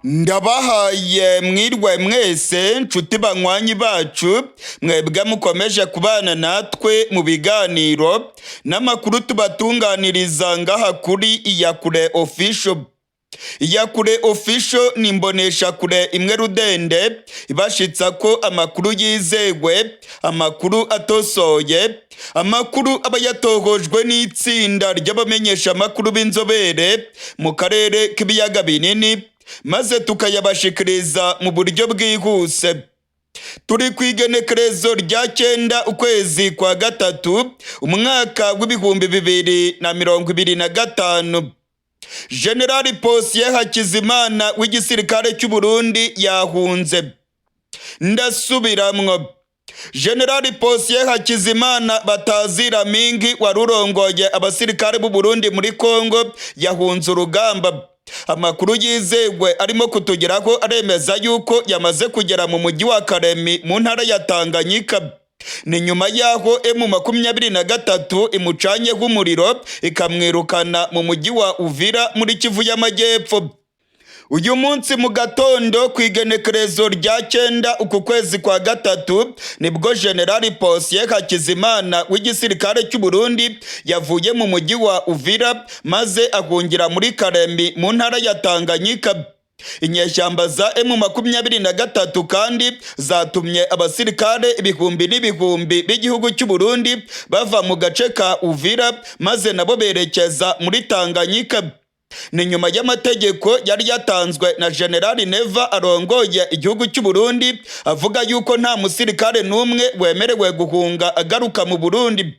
Ndabahaye mwirwe mwese, nshuti banywanyi bacu, mwebwe mukomeje kubana natwe mu biganiro n'amakuru tubatunganiriza ngaha kuri Iyakure Official. Iyakure Official ni imboneshakure imwe rudende ibashitsa ko amakuru yizewe, amakuru atosoye, amakuru aba yatohojwe n'itsinda ry'abamenyeshamakuru b'inzobere mu karere k'ibiyaga binini, maze tukayabashikiriza mu buryo bwihuse. Turi ku igenekerezo rya 9 ukwezi kwa gatatu umwaka w'2025. Generali Posiye Hakizimana w'igisirikare cy'u Burundi yahunze. Ndasubiramwo, Generali Posiye Hakizimana batazira Mingi wari urongoye abasirikare b'u Burundi muri Kongo yahunze urugamba. Amakuru yizewe arimo kutugeraho aremeza yuko yamaze kugera mu mujyi wa Karemi mu ntara ya Tanganyika. Ni nyuma y'aho M23 imucanyeho umuriro, ikamwirukana mu mujyi wa Uvira muri Kivu y'Amajyepfo. Uyu munsi mu gatondo ku igenekerezo rya 9 uku kwezi kwa gatatu nibwo Generali Posiye Hakizimana w'igisirikare cy'u Burundi yavuye mu mujyi wa Uvira maze ahungira muri Karemi mu ntara ya Tanganyika. Inyeshyamba za M23 kandi zatumye abasirikare ibihumbi n'ibihumbi b'igihugu cy'u Burundi bava mu gace ka Uvira maze nabo berekeza muri Tanganyika. Ni nyuma y'amategeko yari yatanzwe na Generali Neva arongoye igihugu cy'u Burundi, avuga yuko nta musirikare n'umwe wemerewe guhunga agaruka mu Burundi.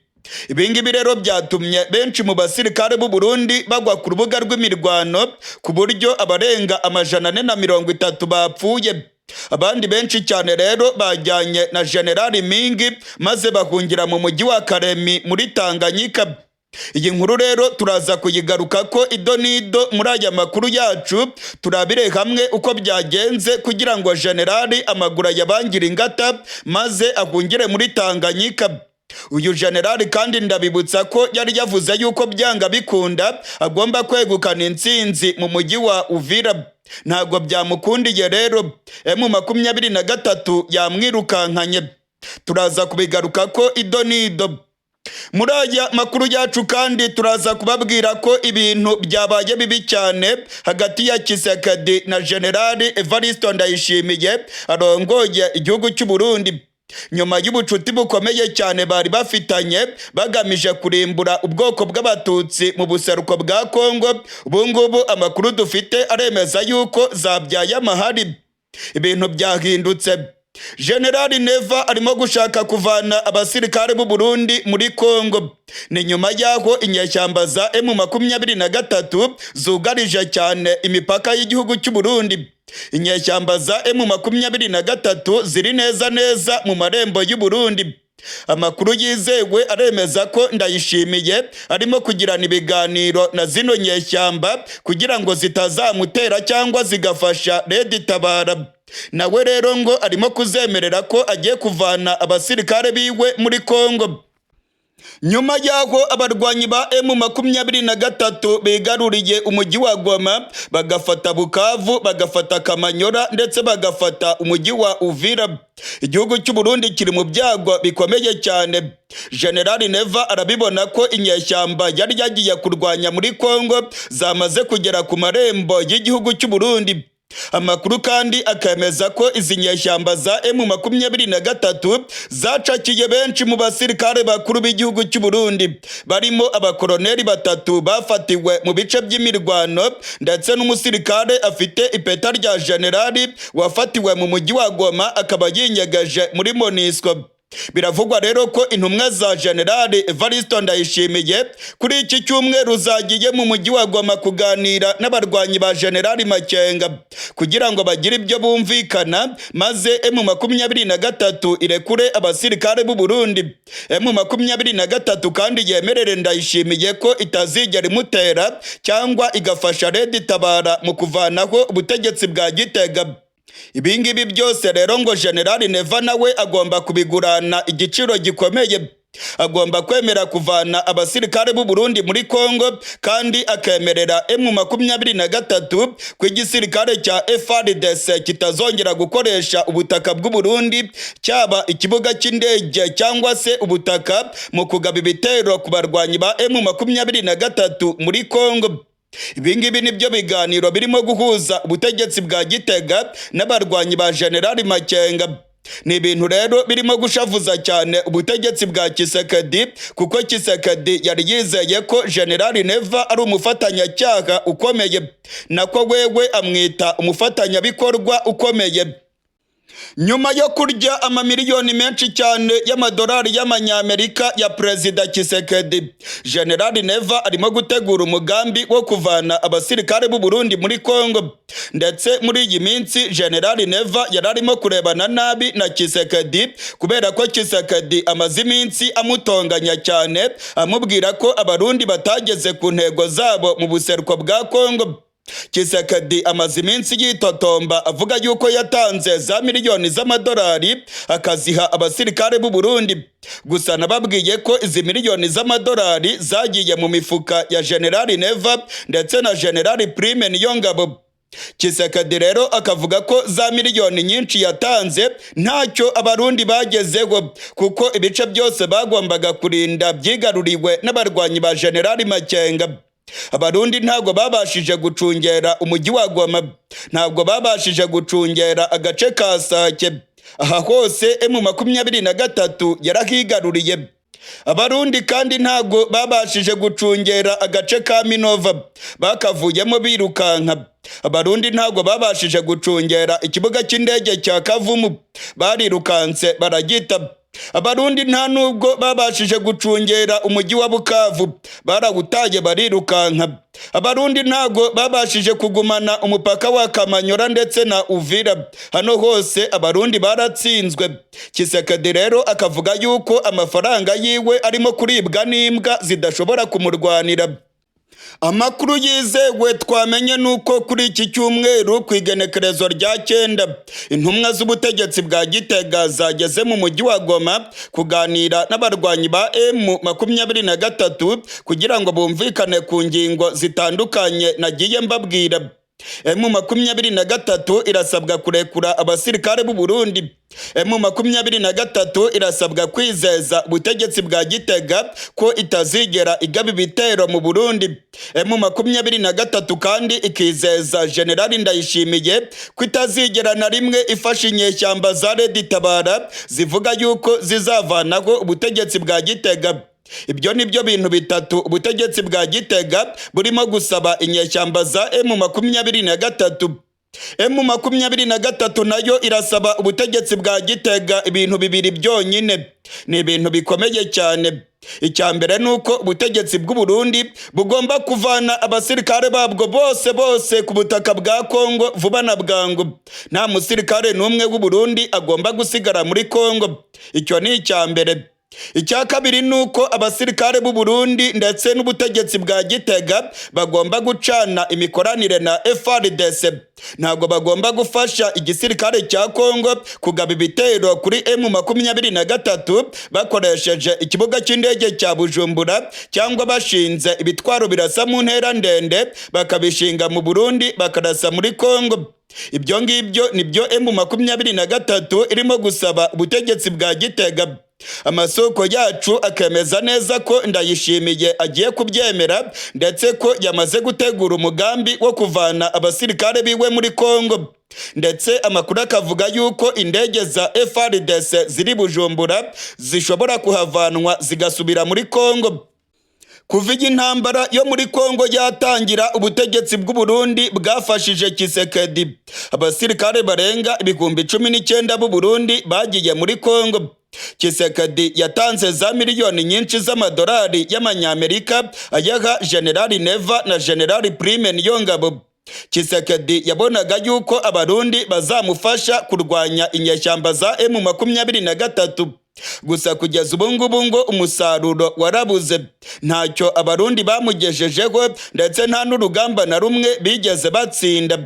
Ibingibi rero byatumye benshi mu basirikare b'u Burundi bagwa ku rubuga rw'imirwano, ku buryo abarenga 430 bapfuye. Abandi benshi cyane rero bajyanye na Generali Mingi maze bahungira mu mujyi wa Karemi muri Tanganyika. Iyi nkuru rero turaza kuyigaruka ko ido n'ido muri aya makuru yacu, turabire hamwe uko byagenze kugira ngo generali amaguru yabangira ingata maze ahungire muri Tanganyika. Uyu generali kandi ndabibutsa ko yari yavuze yuko byanga bikunda agomba kwegukana intsinzi mu mujyi wa Uvira. Ntabwo byamukundiye rero, M23 yamwirukankanye. Turaza kubigaruka ko ido n'ido. Muri aya makuru yacu kandi turaza kubabwira ko ibintu byabaye bibi cyane hagati ya Kisekedi na Generali Evaristo Ndayishimiye arongoye igihugu cy'u Burundi. Nyuma y'ubucuti bukomeye cyane bari bafitanye bagamije kurimbura ubwoko bw'Abatutsi mu buseruko bwa Kongo, ubu ngubu amakuru dufite aremeza yuko zabyaye amahari, ibintu byahindutse. Generali Neva arimo gushaka kuvana abasirikare b'u Burundi muri Kongo. Ni nyuma y'aho inyeshyamba za M23 zugarije cyane imipaka y'igihugu cy'u Burundi. Inyeshyamba za M23 ziri neza neza mu marembo y'u Burundi. Amakuru yizewe aremeza ko Ndayishimiye arimo kugirana ibiganiro na zino nyeshyamba kugira ngo zitazamutera cyangwa zigafasha Red Tabara. Nawe rero ngo arimo kuzemerera ko agiye kuvana abasirikare biwe muri Kongo. Nyuma y'aho abarwanyi ba M23 bigaruriye umujyi wa Goma, bagafata Bukavu, bagafata Kamanyora ndetse bagafata umujyi wa Uvira, igihugu cy'u Burundi kiri mu byago bikomeye cyane. Generali Neva arabibona ko inyeshyamba yari yagiye kurwanya muri Kongo zamaze kugera ku marembo y'igihugu cy'u Burundi. Amakuru kandi akemeza ko izi nyeshyamba za M23 zacakiye benshi mu basirikare bakuru b'igihugu cy'u Burundi, barimo abakoroneri batatu bafatiwe mu bice by'imirwano, ndetse n'umusirikare afite ipeta rya generali wafatiwe mu mujyi wa Goma akaba yinyegeje muri MONUSCO. Biravugwa rero ko intumwa za Generali Evaristo Ndayishimiye kuri iki cyumweru zagiye mu mujyi wa Goma kuganira n'abarwanyi ba Generali Makenga kugira ngo bagire ibyo bumvikana, maze M23 irekure abasirikare b'u Burundi. M23 kandi yemerere Ndayishimiye ko itazigera imutera cyangwa igafasha Red Tabara mu kuvanaho ubutegetsi bwa Gitega. Ibingibi byose rero ngo Generali Neva nawe agomba kubigurana igiciro gikomeye. Agomba kwemera kuvana abasirikare b'u Burundi muri Kongo, kandi akemerera M23 ko igisirikare cya FARDC kitazongera gukoresha ubutaka bw'u Burundi, cyaba ikibuga cy'indege cyangwa se ubutaka, mu kugaba ibitero ku barwanyi ba M23 muri Kongo. Ibingibi nibyo biganiro birimo guhuza ubutegetsi bwa Gitega n'abarwanyi ba General Makenga. Ni ibintu rero birimo gushavuza cyane ubutegetsi bwa Tshisekedi, kuko Tshisekedi yari yizeye ko General Neva ari umufatanyacyaha ukomeye, nako wewe amwita umufatanyabikorwa ukomeye. Nyuma yo kurya amamiliyoni menshi cyane y'amadolari y'amanyamerika ya Perezida Tshisekedi, General Neva arimo gutegura umugambi wo kuvana abasirikare b'u Burundi muri Kongo. Ndetse muri iyi minsi General Neva yari arimo kurebana nabi na Tshisekedi, kubera ko Tshisekedi amaze iminsi amutonganya cyane, amubwira ko Abarundi batageze ku ntego zabo mu buseruko bwa Kongo. Tshisekedi amaze iminsi yitotomba, avuga yuko yatanze za miliyoni z'amadolari akaziha abasirikare b'u Burundi. Gusa nababwiye ko izi miliyoni z'amadolari zagiye mu mifuka ya General Neva ndetse na General Prime Niyongabo. Tshisekedi rero akavuga ko za miliyoni nyinshi yatanze ntacyo Abarundi bagezeho, kuko ibice byose bagombaga kurinda byigaruriwe n'abarwanyi ba General Makenga. Abarundi ntabwo babashije gucungera umujyi wa Goma, ntabwo babashije gucungera agace ka Sake. Aha hose M23 yarahigaruriye. Abarundi kandi ntabwo babashije gucungera agace ka Minova, bakavuyemo birukanka. Abarundi ntabwo babashije gucungera ikibuga cy'indege cya Kavumu, barirukanse baragita. Abarundi nta nubwo babashije gucungera umujyi wa Bukavu, barawutaye barirukanka. Abarundi ntabwo babashije kugumana umupaka wa Kamanyora ndetse na Uvira. Hano hose Abarundi baratsinzwe. Tshisekedi rero akavuga yuko amafaranga yiwe arimo kuribwa n'imbwa zidashobora kumurwanira. Amakuru yizewe twamenye nuko kuri iki cyumweru, ku igenekerezo rya 9, intumwa z'ubutegetsi bwa Gitega zageze mu mujyi wa Goma kuganira n'abarwanyi ba M23 kugira ngo bumvikane ku ngingo zitandukanye nagiye mbabwira. M23 irasabwa kurekura abasirikare b'u Burundi. M23 irasabwa kwizeza ubutegetsi bwa Gitega ko itazigera igaba ibitero mu Burundi. M23 kandi ikizeza General Ndayishimiye ko itazigera na rimwe ifasha inyeshyamba za Red Tabara zivuga yuko zizavanaho ubutegetsi bwa Gitega. Ibyo ni byo bintu bitatu ubutegetsi bwa Gitega burimo gusaba inyeshyamba za M23. M23 nayo irasaba ubutegetsi bwa Gitega ibintu bibiri byonyine. Ni ibintu bikomeye cyane. Icya mbere ni uko ubutegetsi bw'u Burundi bugomba kuvana abasirikare babwo bose bose ku butaka bwa Kongo vuba na bwangu. Nta musirikare n'umwe w'u Burundi agomba gusigara muri Kongo. Icyo ni icya mbere. Icya kabiri ni uko abasirikare b'u Burundi ndetse n'ubutegetsi bwa Gitega bagomba gucana imikoranire na FARDC. Ntabwo bagomba gufasha igisirikare cya Kongo kugaba ibitero kuri M23 bakoresheje ikibuga cy'indege cya Bujumbura, cyangwa bashinze ibitwaro birasa mu ntera ndende, bakabishinga mu Burundi bakarasa muri Kongo. Ibyo ngibyo nibyo M23 irimo gusaba ubutegetsi bwa Gitega. Amasoko yacu akemeza neza ko Ndayishimiye agiye kubyemera, ndetse ko yamaze gutegura umugambi wo kuvana abasirikare biwe muri Kongo. Ndetse amakuru akavuga yuko indege za FARDC ziri Bujumbura zishobora kuhavanwa zigasubira muri Kongo. Kuva iyi ntambara yo muri Kongo yatangira, ubutegetsi bw'u Burundi bwafashije Tshisekedi. Abasirikare barenga 19,000 b'u Burundi bagiye muri Kongo. Tshisekedi yatanze za miliyoni nyinshi z'amadolari y'amanyamerika, ayaha General Neva na General Prime Niyongabo. Tshisekedi yabonaga yuko Abarundi bazamufasha kurwanya inyeshyamba za M23. Gusa kugeza ubu ngubu ngo umusaruro warabuze, ntacyo Abarundi bamugejejeho, ndetse nta n'urugamba na rumwe bigeze batsinda.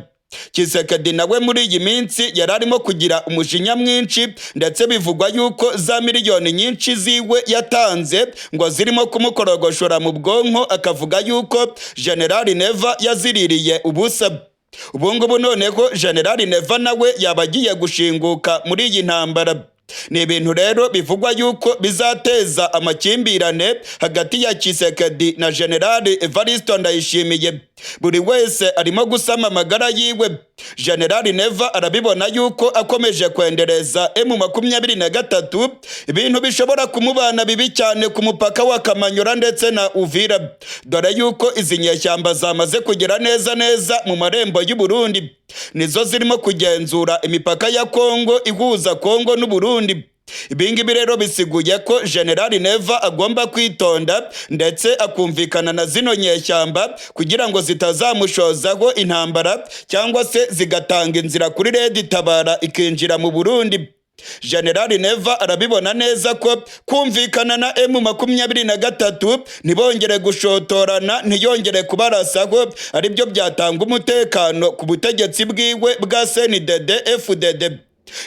Tshisekedi nawe muri iyi minsi yari arimo kugira umujinya mwinshi, ndetse bivugwa yuko za miliyoni nyinshi ziwe yatanze ngo zirimo kumukorogoshora mu bwonko, akavuga yuko General Neva yaziririye ubusa. Ubu ngubu noneho General Neva nawe yaba agiye gushinguka muri iyi ntambara. Ni ibintu rero bivugwa yuko bizateza amakimbirane hagati ya Tshisekedi na General Evaristo Ndayishimiye. Buri wese arimo gusama amagara yiwe. General Neva arabibona yuko akomeje kwendereza M23, ibintu bishobora kumubana bibi cyane ku mupaka wa Kamanyura ndetse na Uvira, dore yuko izi nyeshyamba zamaze kugera neza neza mu marembo y'u Burundi. Nizo zirimo kugenzura imipaka ya Kongo ihuza Kongo n'u Burundi. Ibingibi rero bisiguye ko General Neva agomba kwitonda ndetse akumvikana na zino nyeshyamba kugira ngo zitazamushozaho intambara cyangwa se zigatanga inzira kuri Red Tabara ikinjira mu Burundi. General Neva arabibona neza ko kumvikana na M23, ntibongere gushotorana, ntiyongere kubarasaho, aribyo byatanga umutekano ku butegetsi bwiwe bwa CNDD FDD.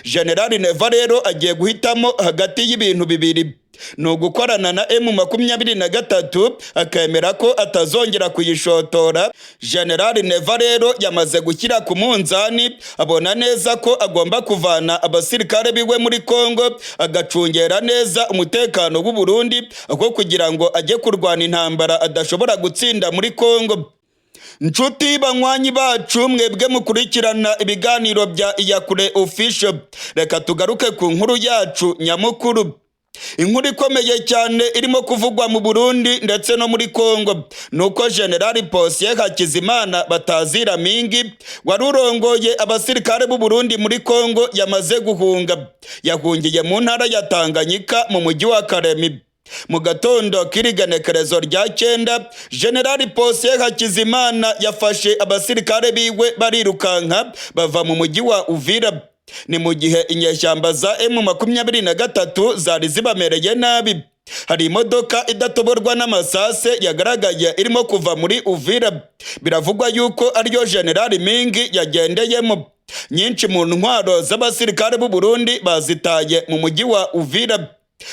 General Neva rero agiye guhitamo hagati y'ibintu bibiri: ni ugukorana na M23 akemera ko atazongera kuyishotora. General Neva rero yamaze gushyira ku munzani, abona neza ko agomba kuvana abasirikare biwe muri Kongo, agacungera neza umutekano w'u Burundi, aho kugira ngo ajye kurwana intambara adashobora gutsinda muri Kongo. Nshuti banywanyi bacu, mwebwe mukurikirana ibiganiro bya Iyakure Official, reka tugaruke ku nkuru yacu nyamukuru. Inkuru ikomeye cyane irimo kuvugwa mu Burundi ndetse no muri Kongo nuko General Posier Hakizimana batazira Mingi, wari urongoye abasirikare b'u Burundi muri Kongo, yamaze guhunga. Yahungiye mu ntara ya Tanganyika mu mujyi wa Kalemi. Mu gatondo k'irigenekerezo rya 9, General Posier Hakizimana yafashe abasirikare biwe barirukanka bava mu mujyi wa Uvira. Ni mu gihe inyeshyamba za M23 zari zibamereye nabi. Hari imodoka idatoborwa n'amasase yagaragaye irimo kuva muri Uvira, biravugwa yuko ariyo General Mingi yagendeyemo. Nyinshi mu ntwaro z'abasirikare b'u Burundi bazitaye mu mujyi wa Uvira.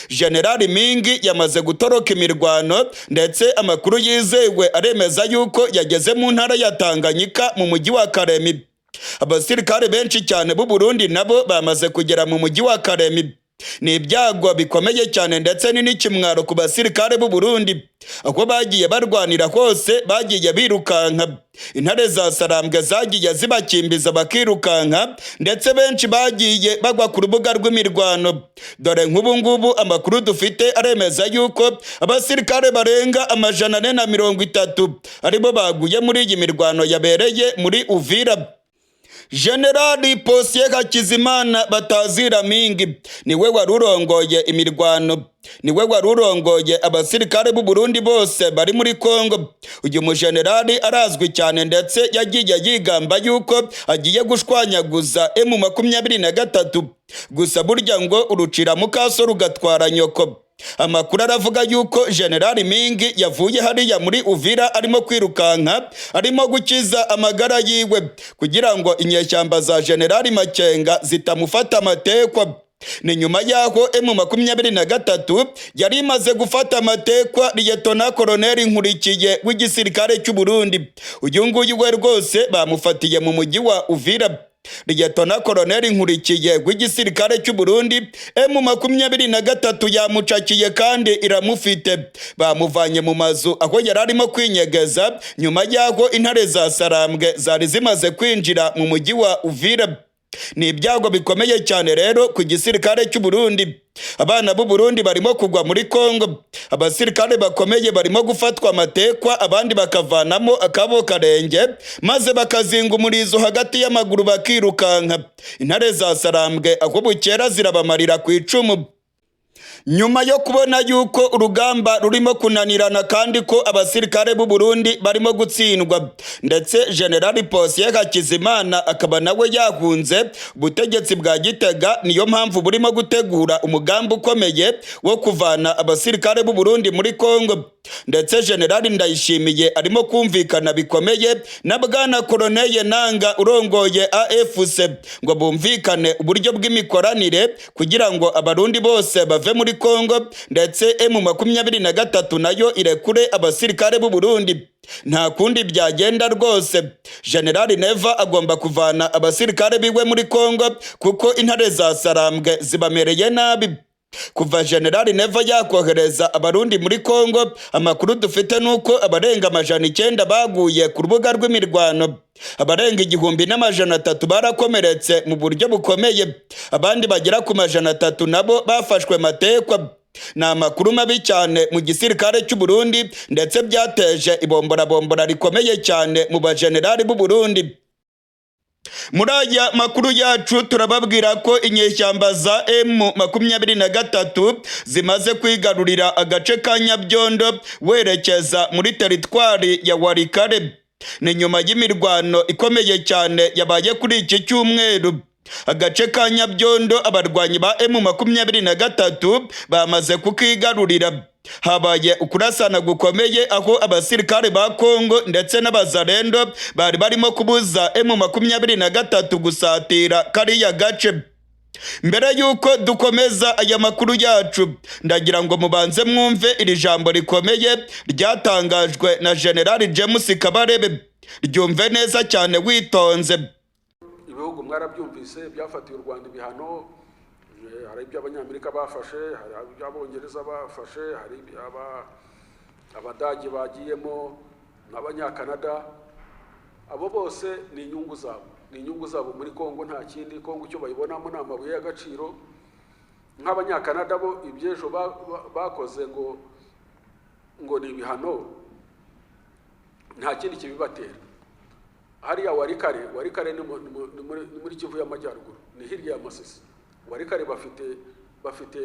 General Mingi yamaze gutoroka imirwano, ndetse amakuru yizewe aremeza yuko yageze mu ntara ya Tanganyika mu mujyi wa Kalemi. Abasirikare benshi cyane b'u Burundi nabo bamaze kugera mu mujyi wa Kalemi. Ni ibyago bikomeye cyane ndetse ni n'ikimwaro ku basirikare b'u Burundi. Aho bagiye barwanira hose bagiye birukanka, intare za Sarambwe zagiye zibakimbiza bakirukanka, ndetse benshi bagiye bagwa ku rubuga rw'imirwano. Dore nk'ubu ngubu amakuru dufite aremeza yuko abasirikare barenga 430 aribo baguye muri iyi mirwano yabereye muri Uvira. Generali Posier Hakizimana batazira Mingi niwe wari urongoye imirwano, niwe wari urongoye abasirikare b'u Burundi bose bari muri Kongo. Uyu mujenerali arazwi cyane, ndetse yagiye yigamba yuko agiye gushwanyaguza M23. Gusa burya ngo urucira mukaso rugatwara nyoko. Amakuru aravuga yuko General Mingi yavuye hariya muri Uvira arimo kwirukanka, arimo gukiza amagara yiwe kugira ngo inyeshyamba za General Makenga zitamufata amatekwa. Ni nyuma yaho M23 yari imaze gufata amatekwa Liyetona Koloneli Nkurikiye w'igisirikare cy'u Burundi. Uyu nguyu we rwose bamufatiye mu mujyi wa Uvira. Liyetona Koloneli Nkurikiye w'igisirikare cy'u Burundi, M23 yamucakiye kandi iramufite. Bamuvanye mu mazu aho yari arimo kwinyegeza nyuma y'aho intare za Sarambwe zari zimaze kwinjira mu mujyi wa Uvira. Ni ibyago bikomeye cyane rero ku gisirikare cy'u Burundi. Abana b'u Burundi barimo kugwa muri Kongo, abasirikare bakomeye barimo gufatwa amatekwa, abandi bakavanamo akabo karenge maze bakazinga umurizo hagati y'amaguru bakirukanka. Intare za Sarambwe aho bukera zirabamarira ku icumu. Nyuma yo kubona yuko urugamba rurimo kunanirana kandi ko abasirikare b'u Burundi barimo gutsindwa, ndetse General Posier Hakizimana akaba nawe yahunze, ubutegetsi bwa Gitega niyo mpamvu burimo gutegura umugambi ukomeye wo kuvana abasirikare b'u Burundi muri Kongo. Ndetse Generali Ndayishimiye arimo kumvikana bikomeye na Bwana Koroneye Nanga urongoye AFC ngo bumvikane uburyo bw'imikoranire kugira ngo Abarundi bose bave muri Kongo, ndetse M23 nayo irekure abasirikare b'u Burundi. Nta kundi byagenda rwose, Generali Neva agomba kuvana abasirikare biwe muri Kongo kuko intare za Sarambwe zibamereye nabi. Kuva Generali Neva yakohereza Abarundi muri Kongo, amakuru dufite nuko abarenga 900 baguye ku rubuga rw'imirwano, abarenga 1300 barakomeretse mu buryo bukomeye, abandi bagera ku 300 nabo bafashwe matekwa. Ni amakuru mabi cyane mu gisirikare cy'u Burundi, ndetse byateje ibomborabombora rikomeye cyane mu bajenerali b'u Burundi. Muri aya makuru yacu turababwira ko inyeshyamba za M23 zimaze kwigarurira agace ka Nyabyondo werekeza muri teritwari ya Walikale. Ni nyuma y'imirwano ikomeye cyane yabaye kuri iki cyumweru. Agace ka Nyabyondo abarwanyi ba M23 bamaze kukigarurira. Habaye ukurasana gukomeye aho abasirikare ba Kongo ndetse n'abazarendo bari barimo kubuza M23 gusatira kariya gace. Mbere y'uko dukomeza aya makuru yacu, ndagira ngo mubanze mwumve iri jambo rikomeye ryatangajwe na General James Kabarebe. Ryumve neza cyane witonze. Ibihugu mwarabyumvise byafatiye u Rwanda ibihano. Hari ibyo Abanyamerika bafashe, hari ibyo Abongereza bafashe, hari Abadage bagiyemo n'Abanyakanada. Abo bose ni inyungu zabo, ni inyungu zabo muri Kongo, nta kindi. Kongo icyo bayibonamo ni amabuye y'agaciro. Nk'Abanyakanada bo iby'ejo bakoze ngo ni ibihano, nta kindi kibibatera. Hariya Walikale, Walikale ni muri Kivu y'Amajyaruguru, ni hirya ya Masisi. Walikale bafite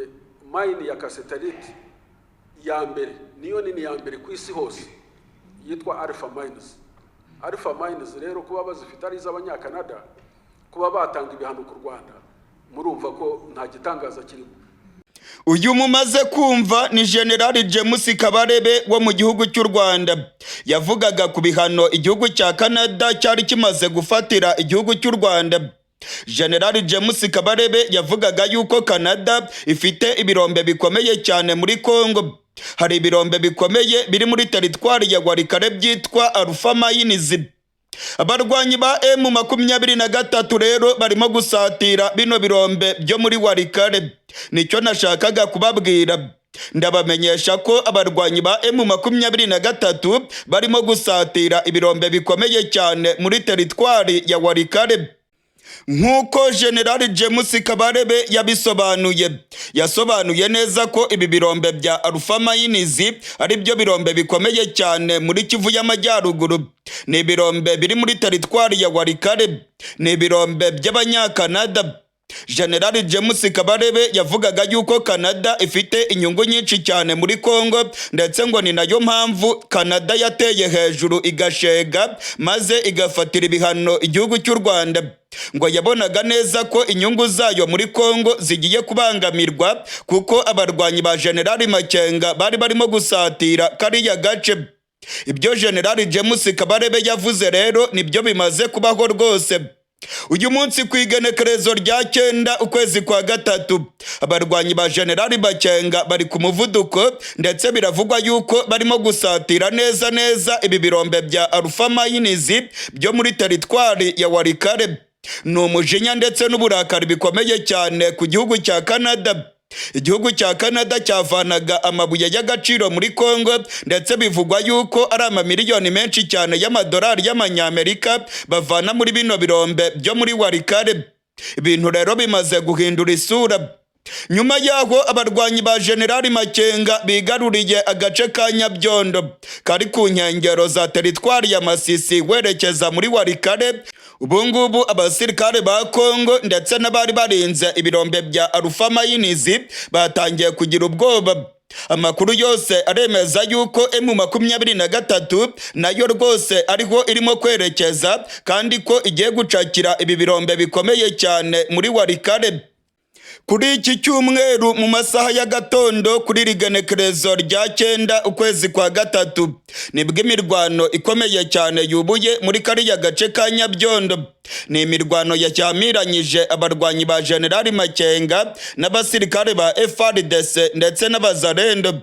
mine ya cassitérite ya mbere, niyo nini ya mbere ku isi hose, yitwa Alpha Mines. Alpha Mines rero kuba bazifite ari iz'Abanyakanada, kuba batanga ibihano ku Rwanda, murumva ko nta gitangaza kirimo. Uyu mumaze kumva ni General James Kabarebe wo mu gihugu cy'u Rwanda. Yavugaga ku bihano igihugu cya Canada cyari kimaze gufatira igihugu cy'u Rwanda. General James Kabarebe yavugaga yuko Canada ifite ibirombe bikomeye cyane muri Congo. Hari ibirombe bikomeye biri muri teritwari ya Walikale byitwa Alpha Mines. Abarwanyi ba M23 rero barimo gusatira bino birombe byo muri Walikale. Nicyo nashakaga kubabwira. Ndabamenyesha ko abarwanyi ba M23 barimo gusatira ibirombe bikomeye cyane muri teritwari ya Walikale. Nk'uko General James Kabarebe yabisobanuye, yasobanuye neza ko ibi birombe bya Alpha Mines ari byo birombe bikomeye cyane muri Kivu y'Amajyaruguru. Ni ibirombe biri muri teritwari ya Walikale, ni ibirombe by'Abanyakanada. General James Kabarebe yavugaga yuko Canada ifite inyungu nyinshi cyane muri Congo, ndetse ngo ni nayo mpamvu Canada yateye hejuru igashega maze igafatira ibihano igihugu cy'u Rwanda. Ngo yabonaga neza ko inyungu zayo muri Congo zigiye kubangamirwa kuko abarwanyi ba General Makenga bari barimo gusatira kariya gace. Ibyo General James Kabarebe yavuze rero nibyo bimaze kubaho rwose. Uyu munsi ku igenekerezo rya 9 ukwezi kwa 3, abarwanyi ba General Makenga bari ku muvuduko, ndetse biravugwa yuko barimo gusatira neza neza ibi birombe bya Alpha Mines byo muri teritwari ya Walikale. Ni umujinya ndetse n'uburakari bikomeye cyane ku gihugu cya Canada. Igihugu cya Canada cyavanaga amabuye y'agaciro muri Congo, ndetse bivugwa yuko ari amamiliyoni menshi cyane y'amadolari y'Amanyamerika bavana muri bino birombe byo muri Walikale. Ibintu rero bimaze guhindura isura. Nyuma yaho abarwanyi ba General Makenga bigaruriye agace ka Nyabyondo kari ku nkengero za teritwari ya Masisi werekeza muri Walikale, ubungubu abasirikare ba Kongo ndetse n'abari barinze ibirombe bya Alpha Mines batangiye kugira ubwoba. Amakuru yose aremeza yuko M23 nayo rwose ariho irimo kwerekeza, kandi ko igiye gucakira ibi birombe bikomeye cyane muri Walikale. Kuri iki cyumweru mu masaha y'agatondo, kuri rigenekerezo rya 9 ukwezi kwa gatatu, nibwo imirwano ikomeye cyane yubuye muri kariya gace ka Nyabyondo. Ni imirwano yashyamiranyije abarwanyi ba Generali Makenga n'abasirikare ba FARDC ndetse n'abazarendo.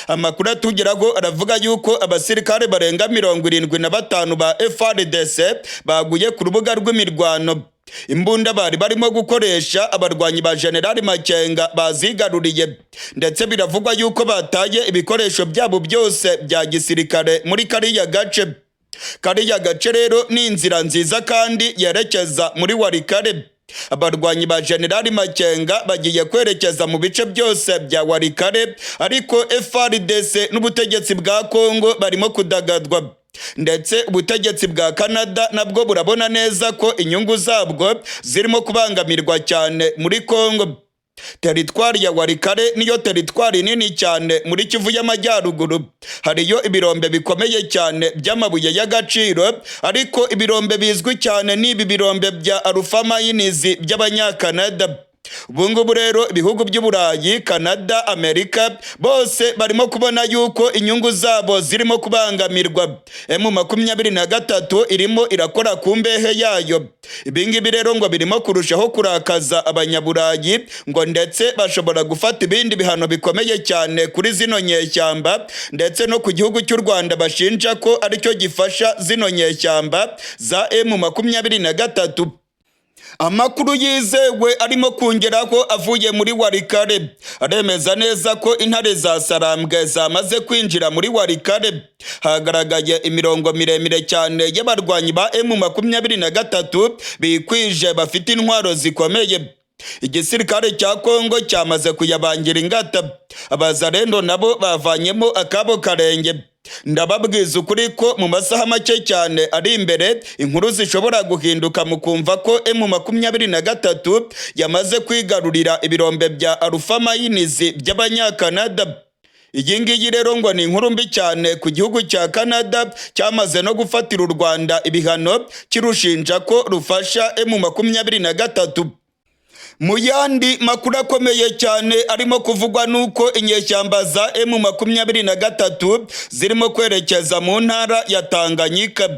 Amakuru atugeraho aravuga yuko abasirikare barenga 75 ba FARDC baguye ku rubuga rw'imirwano. Imbunda bari barimo gukoresha abarwanyi ba Generali Makenga bazigaruriye, ndetse biravugwa yuko bataye ibikoresho byabo byose bya gisirikare muri kariya gace. Kariya gace rero ni inzira nziza kandi yerekeza muri Walikale. Abarwanyi ba Generali Makenga bagiye kwerekeza mu bice byose bya Walikale, ariko FARDC n'ubutegetsi bwa Kongo barimo kudagadwa, ndetse ubutegetsi bwa Canada nabwo burabona neza ko inyungu zabwo zirimo kubangamirwa cyane muri Kongo. Teritwari ya Walikale niyo teritwari nini cyane muri Kivu y'Amajyaruguru. Hariyo ibirombe bikomeye cyane by'amabuye y'agaciro, ariko ibirombe bizwi cyane ni ibi birombe bya Alpha Mines by'Abanyakanada. Ubu ngubu rero ibihugu by'Uburayi, Canada, Amerika, bose barimo kubona yuko inyungu zabo zirimo kubangamirwa. M23 irimo irakora ku mbehe yayo. Ibi ngibi rero ngo birimo kurushaho kurakaza Abanyaburayi, ngo ndetse bashobora gufata ibindi bihano bikomeye cyane kuri zino nyeshyamba, ndetse no ku gihugu cy'u Rwanda bashinja ko aricyo gifasha zino nyeshyamba za M23. Amakuru yizewe arimo kongeraho avuye muri Walikale aremeza neza ko intare za Sarambwe zamaze kwinjira muri Walikale. Hagaragaye imirongo miremire cyane y'abarwanyi ba M23 bikwije, bafite intwaro zikomeye. Igisirikare cya Kongo cyamaze kuyabangira ingata, abazarendo nabo bavanyemo akabo karenge. Ndababwiza ukuri ko mu masaha make cyane ari imbere inkuru zishobora guhinduka, mukumva ko M23 yamaze kwigarurira ibirombe bya Alpha Mines by'Abanyakanada. Iyi ngiyi rero ngo ni inkuru mbi cyane ku gihugu cya Canada, cyamaze no gufatira u Rwanda ibihano kirushinja ko rufasha M23. Mu yandi makuru akomeye cyane arimo kuvugwa nuko inyeshyamba za M23 zirimo kwerekeza mu ntara ya Tanganyika.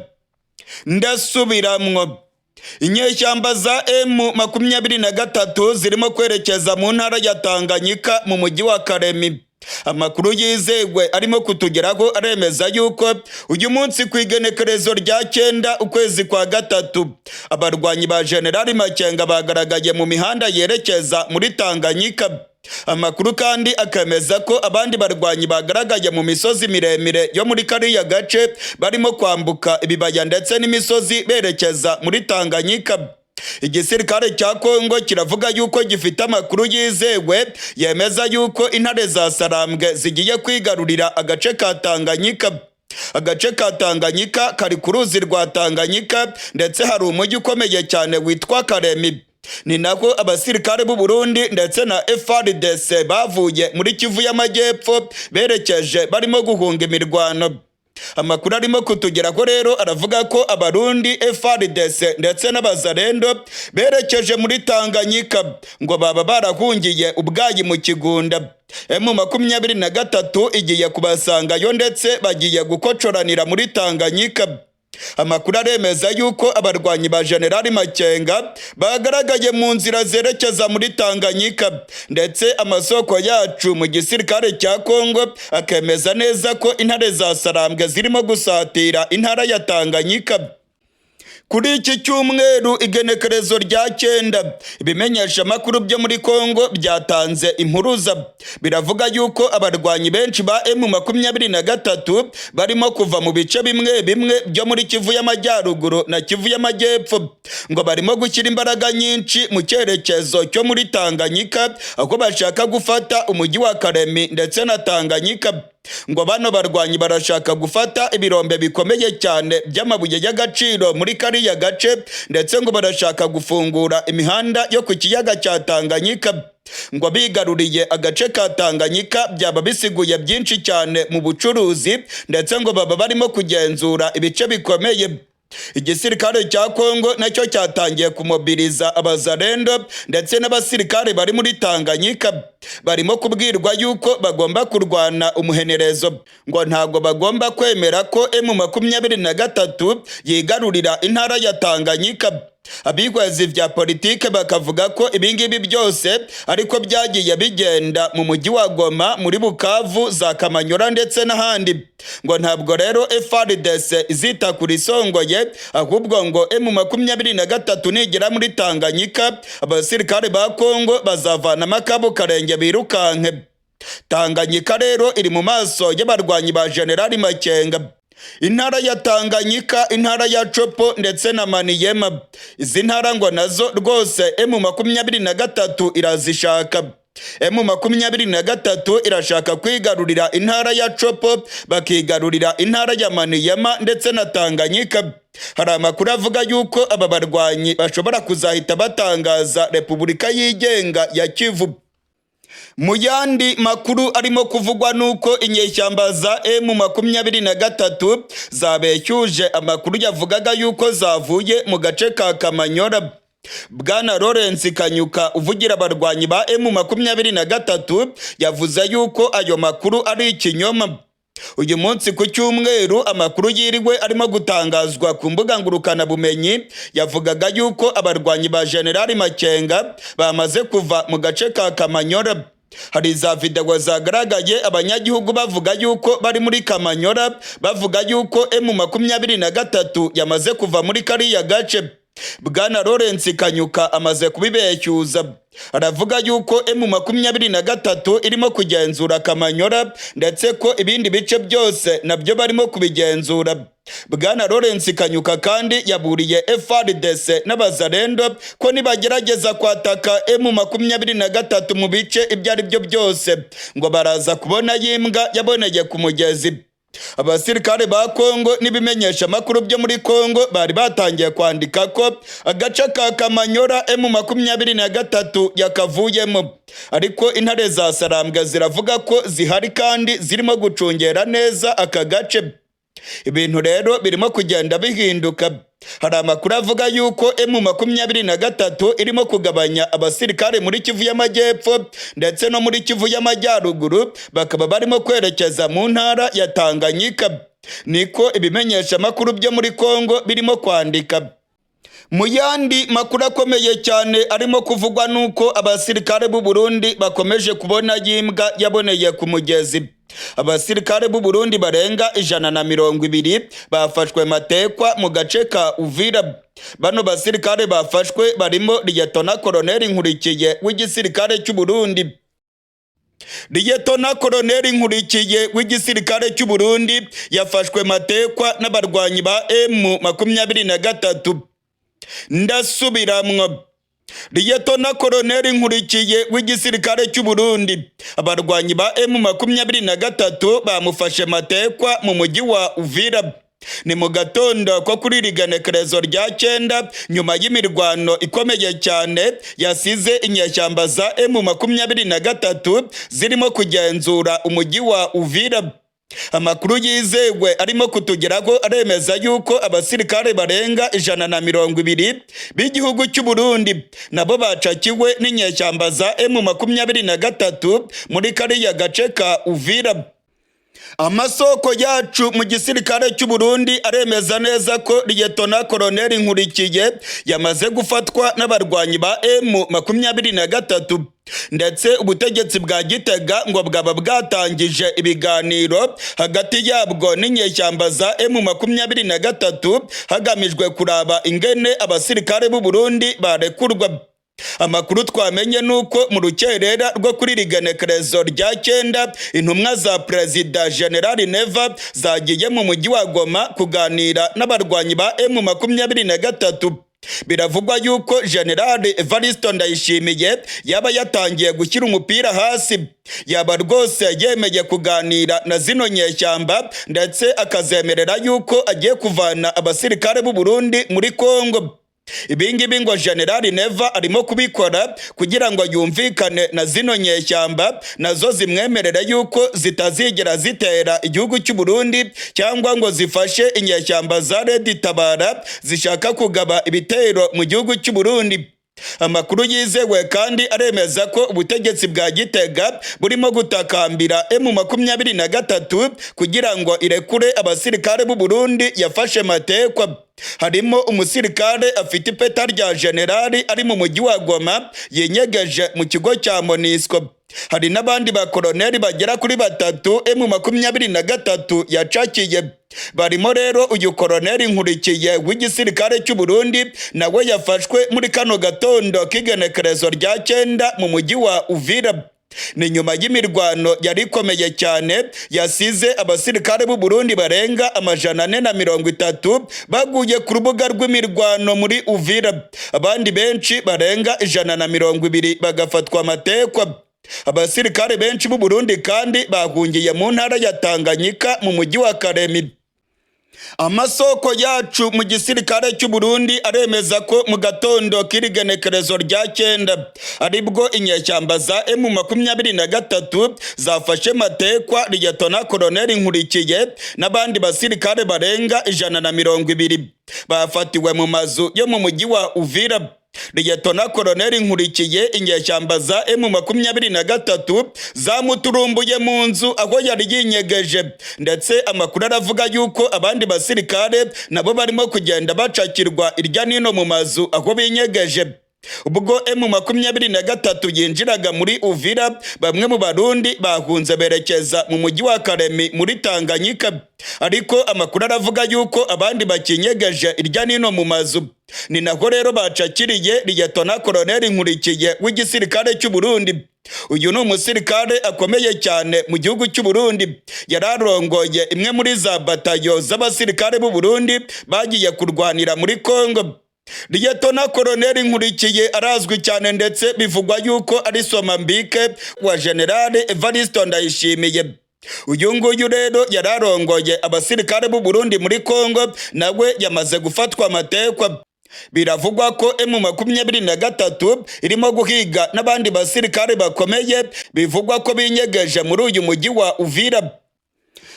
Ndasubiramwo, inyeshyamba za M23 zirimo kwerekeza mu ntara ya Tanganyika mu mujyi wa Kalemi. Amakuru yizewe arimo kutugeraho aremeza yuko uyu munsi ku igenekerezo rya 9 ukwezi kwa gatatu, abarwanyi ba Generali Makenga bagaragaye mu mihanda yerekeza muri Tanganyika. Amakuru kandi akemeza ko abandi barwanyi bagaragaye mu misozi miremire yo muri kariya gace, barimo kwambuka ibibaya ndetse n'imisozi berekeza muri Tanganyika. Igisirikare cya Kongo kiravuga yuko gifite amakuru yizewe yemeza yuko intare za Sarambwe zigiye kwigarurira agace ka Tanganyika. Agace ka Tanganyika kari ku ruzi rwa Tanganyika, ndetse hari umujyi ukomeye cyane witwa Kalemi. Ni nako abasirikare b'u Burundi ndetse na FARDC bavuye muri Kivu y'Amajyepfo berekeje barimo guhunga imirwano. Amakuru arimo kutugeraho rero aravuga ko Abarundi, FARDC ndetse n'abazarendo berekeje muri Tanganyika ngo baba barahungiye ubwayi mu Kigunda. M23 igiye kubasangayo, ndetse bagiye gukocoranira muri Tanganyika. Amakuru aremeza yuko abarwanyi ba Generali Makenga bagaragaye mu nzira zerekeza muri Tanganyika, ndetse amasoko yacu mu gisirikare cya Kongo akemeza neza ko intare za Sarambwe zirimo gusatira intara ya Tanganyika. Kuri iki cyumweru, igenekerezo rya 9, ibimenyesha amakuru byo muri Kongo byatanze impuruza, biravuga yuko abarwanyi benshi ba M23 barimo kuva mu bice bimwe bimwe byo muri Kivu y'Amajyaruguru na Kivu y'Amajyepfo, ngo barimo gushyira imbaraga nyinshi mu cyerekezo cyo muri Tanganyika, aho bashaka gufata umujyi wa Kalemi ndetse na Tanganyika. Ngo bano barwanyi barashaka gufata ibirombe bikomeye cyane by'amabuye y'agaciro muri kariya gace, ndetse ngo barashaka gufungura imihanda yo ku kiyaga cya Tanganyika. Ngo bigaruriye agace ka Tanganyika byaba bisiguye byinshi cyane mu bucuruzi, ndetse ngo baba barimo kugenzura ibice bikomeye. Igisirikare cya Kongo nacyo cyatangiye kumobiriza abazarendo ndetse n'abasirikare bari muri Tanganyika. Barimo kubwirwa yuko bagomba kurwana umuhenerezo, ngo ntabwo bagomba kwemera ko M23 yigarurira intara ya Tanganyika. Abihwezi vya politike bakavuga ko ibingibi byose ariko byagiye bigenda mu mujyi wa Goma, muri Bukavu, za Kamanyura ndetse n'ahandi. Ngo ntabwo rero FARDC izita ku risongoye, ahubwo ngo M23 nigera muri Tanganyika, abasirikare ba Kongo bazavanamo akabo karenge birukanke. Tanganyika rero iri mu maso y'abarwanyi ba Generali Makenga. Intara ya Tanganyika, intara ya Copo ndetse na Maniyema, izi ntara ngo nazo rwose M23 irazishaka. M23 irashaka kwigarurira intara ya Copo, bakigarurira intara ya Maniyema ndetse na Tanganyika. Hari amakuru avuga yuko aba barwanyi bashobora kuzahita batangaza Repubulika yigenga ya Kivu. Mu yandi makuru arimo kuvugwa nuko inyeshyamba za M23 zabeshyuje amakuru yavugaga yuko zavuye mu gace ka Kamanyora. Bwana Lawrence Kanyuka, uvugira abarwanyi ba M23, yavuze yuko ayo makuru ari ikinyoma. Uyu munsi ku cyumweru, amakuru yiriwe arimo gutangazwa ku mbuga ngurukanabumenyi yavugaga yuko abarwanyi ba Generali Makenga bamaze kuva mu gace ka Kamanyora. Hari za videwo zagaragaye abanyagihugu bavuga yuko bari muri Kamanyora, bavuga yuko M23 yamaze kuva muri kariya gace. Bwana Lawrence Kanyuka amaze kubibeshyuza, aravuga yuko M23 irimo kugenzura Kamanyora, ndetse ko ibindi bice byose nabyo barimo kubigenzura. Bwana Lawrence Kanyuka kandi yaburiye FARDC n'abazarendo ko nibagerageza kwataka M23 mu bice ibyo ari byo byose, ngo baraza kubona yimbwa yaboneye ku mugezi. Abasirikare ba Kongo n'ibimenyesha amakuru byo muri Kongo bari batangiye kwandika ko agace ka Kamanyora M23 yakavuyemo, ariko intare za Sarambwe ziravuga ko zihari kandi zirimo gucungera neza aka gace. Ibintu rero birimo kugenda bihinduka. Hari amakuru avuga yuko M23 irimo kugabanya abasirikare muri Kivu y'Amajyepfo ndetse no muri Kivu y'Amajyaruguru, bakaba barimo kwerekeza mu ntara ya Tanganyika. Niko ibimenyesha amakuru byo muri Kongo birimo kwandika. Mu yandi makuru akomeye cyane arimo kuvugwa nuko abasirikare b'u Burundi bakomeje kubona yimbwa yaboneye ku mugezi. Abasirikare b'u Burundi barenga 120 bafashwe matekwa mu gace ka Uvira. Bano basirikare bafashwe barimo Liyetona Koloneli Nkurikiye w'igisirikare cy'u Burundi. Liyetona Koloneli Nkurikiye w'igisirikare cy'u Burundi yafashwe matekwa n'abarwanyi ba M23. Ndasubiramwo, Liyetona Koloneli Nkurikiye w'igisirikare cy'u Burundi, abarwanyi ba M23 bamufashe matekwa mu mujyi wa Uvira. Ni mu gatondo ko kuri iri genekerezo rya 9, nyuma y'imirwano ikomeye cyane yasize inyeshyamba za M23 zirimo kugenzura umujyi wa Uvira. Amakuru yizewe arimo kutugeraho aremeza yuko abasirikare barenga 120 b'igihugu cy'u Burundi nabo bacakiwe n'inyeshyamba za M23 muri kariya gace ka Uvira. Amasoko yacu mu gisirikare cy'u Burundi aremeza neza ko Liyetona Koloneli Nkurikiye yamaze gufatwa n'abarwanyi ba M23, ndetse ubutegetsi bwa Gitega ngo bwaba bwatangije ibiganiro hagati yabwo n'inyeshyamba za M23, hagamijwe kuraba ingene abasirikare b'u Burundi barekurwa. Amakuru twamenye nuko mu rukerera rwo kuri iri genekerezo rya 9, intumwa za Perezida General Neva zagiye mu mujyi wa Goma kuganira n'abarwanyi ba M23. Biravugwa yuko General Evaristo Ndayishimiye yaba yatangiye gushyira umupira hasi, yaba rwose yemeye kuganira na zino nyeshyamba, ndetse akazemerera yuko agiye kuvana abasirikare b'u Burundi muri Kongo. Ibingibi ngo Generali Neva arimo kubikora kugira ngo yumvikane na zino nyeshyamba, nazo zimwemerera yuko zitazigera zitera igihugu cy'u Burundi cyangwa ngo zifashe inyeshyamba za Red Tabara zishaka kugaba ibitero mu gihugu cy'u Burundi. Amakuru yizewe kandi aremeza ko ubutegetsi bwa Gitega burimo gutakambira M23 kugira ngo irekure abasirikare b'u Burundi yafashe matekwa. Harimo umusirikare afite ipeta rya generali ari mu mujyi wa Goma yinyegeje mu kigo cya MONUSCO. Hari n'abandi bakoroneri bagera kuri batatu M23 yacakiye. Barimo rero uyu koroneri Nkurikiye w'igisirikare cy'u Burundi, nawe yafashwe muri kano gatondo k'igenekerezo rya 9 mu mujyi wa Uvira. Ni nyuma y'imirwano yari ikomeye cyane yasize abasirikare b'u Burundi barenga 430 baguye ku rubuga rw'imirwano muri Uvira, abandi benshi barenga 120 bagafatwa amatekwa. Abasirikare benshi b'u Burundi kandi bahungiye mu ntara ya Tanganyika mu mujyi wa Karemi. Amasoko yacu mu gisirikare cy'u Burundi aremeza ko mu gatondo k'irigenekerezo rya 9 aribwo inyeshyamba za M23 zafashe matekwa Liyetona Koloneli Nkurikiye n'abandi basirikare barenga 120 bafatiwe mu mazu yo mu mujyi wa Uvira. Liyetona Koloneli Nkurikiye inyeshyamba za M23 zamuturumbuye mu nzu aho yari yinyegeje, ndetse amakuru aravuga yuko abandi basirikare nabo barimo kugenda bacakirwa irya nino mu mazu aho binyegeje. Ubwo M23 yinjiraga muri Uvira, bamwe mu Barundi bahunze berekeza mu mujyi wa Karemi muri Tanganyika, ariko amakuru aravuga yuko abandi bakinyegeje irya nino mu mazu. Ni naho rero bacakiriye Liyetona Koloneli Nkurikiye w'igisirikare cy'u Burundi. Uyu ni umusirikare akomeye cyane mu gihugu cy'u Burundi, yararongoye imwe muri za batayo z'abasirikare b'u Burundi bagiye kurwanira muri Kongo. Liyetona Koloneli Nkurikiye arazwi cyane, ndetse bivugwa yuko ari somambike wa General Evariste Ndayishimiye. Uyu nguyu rero yararongoye abasirikare b'u Burundi muri Kongo, nawe yamaze gufatwa amatekwa. Biravugwa ko M23 irimo guhiga n'abandi basirikare bakomeye bivugwa ko binyegeje muri uyu mujyi wa Uvira.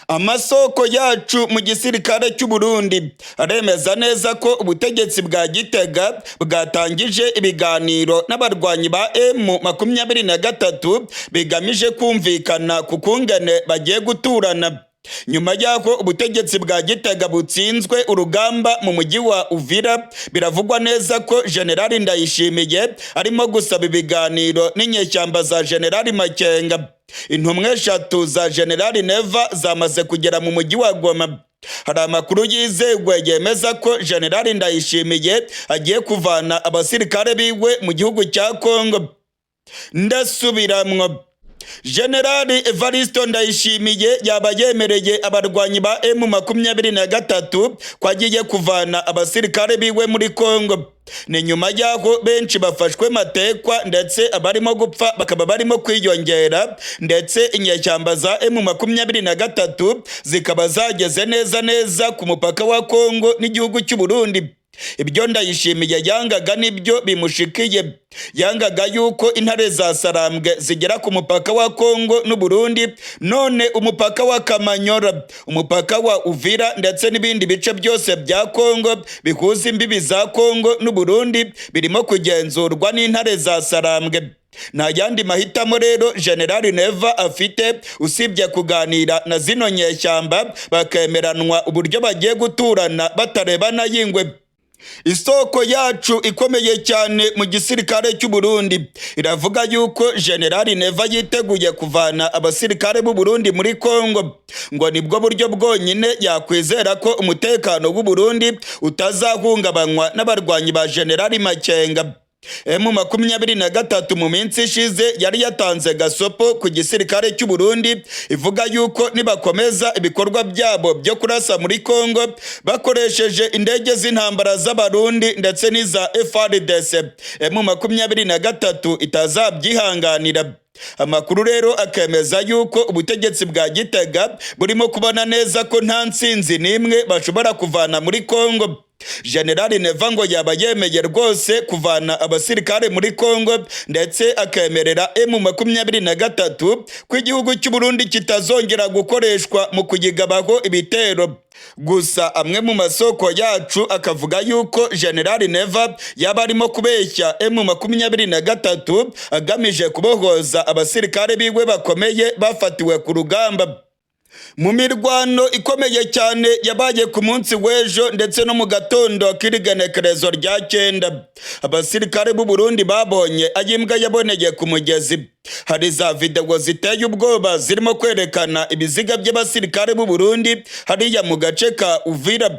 Amasoko yacu mu gisirikare cy'u Burundi aremeza neza ko ubutegetsi bwa Gitega bwatangije ibiganiro n'abarwanyi ba M23 bigamije kumvikana ku kungene bagiye guturana. Nyuma y'aho ubutegetsi bwa Gitega butsinzwe urugamba mu mujyi wa Uvira, biravugwa neza ko Generali Ndayishimiye arimo gusaba ibiganiro n'inyeshyamba za Generali Makenga. Intumwa 3 za Generali Neva zamaze kugera mu mujyi wa Goma. Hari amakuru yizewe yemeza ko Generali Ndayishimiye agiye kuvana abasirikare biwe mu gihugu cya Kongo. Ndasubiramwo, Generali Evariste Ndayishimiye yaba yemereye abarwanyi ba M23 ko agiye kuvana abasirikare biwe muri Kongo. Ni nyuma y'aho benshi bafashwe matekwa, ndetse abarimo gupfa bakaba barimo kwiyongera, ndetse inyeshyamba za M23 zikaba zageze neza neza ku mupaka wa Kongo n'igihugu cy'u Burundi. Ibyo Ndayishimiye yangaga nibyo bimushikiye. Yangaga yuko intare za Sarambwe zigera ku mupaka wa Kongo n'u Burundi, none umupaka wa Kamanyora, umupaka wa Uvira ndetse n'ibindi bice byose bya Kongo bihuza imbibi za Kongo n'u Burundi birimo kugenzurwa n'intare za Sarambwe. Nta yandi mahitamo rero General Neva afite usibye kuganira na zino nyeshyamba bakemeranwa uburyo bagiye guturana batarebana y'ingwe. Isoko yacu ikomeye cyane mu gisirikare cy'u Burundi iravuga yuko General Neva yiteguye kuvana abasirikare b'u Burundi muri Kongo, ngo nibwo buryo bwonyine yakwizera ko umutekano w'u Burundi utazahungabanywa n'abarwanyi ba General Makenga. M23 mu minsi ishize yari yatanze gasopo ku gisirikare cy'u Burundi ivuga yuko nibakomeza ibikorwa byabo byo kurasa muri Kongo bakoresheje indege z'intambara z'Abarundi ndetse n'iza FARDC, M23 itazabyihanganira. Amakuru rero akemeza yuko ubutegetsi bwa Gitega burimo kubona neza ko nta nsinzi n'imwe bashobora kuvana muri Kongo. Generali Neva ngo yaba yemeye rwose kuvana abasirikare muri Kongo, ndetse akemerera M23 ko igihugu cy'u Burundi kitazongera gukoreshwa mu kuyigabaho ibitero. Gusa amwe mu masoko yacu akavuga yuko Generali Neva yaba arimo kubeshya M23 agamije kubohoza abasirikare biwe bakomeye bafatiwe ku rugamba. Mu mirwano ikomeye cyane yabaye ku munsi w'ejo ndetse no mu gatondo k'irigenekerezo rya 9, abasirikare b'u Burundi babonye ayimbwa yaboneye ku mugezi. Hari za videwo ziteye ubwoba zirimo kwerekana ibiziga by'abasirikare b'u Burundi hariya mu gace ka Uvira.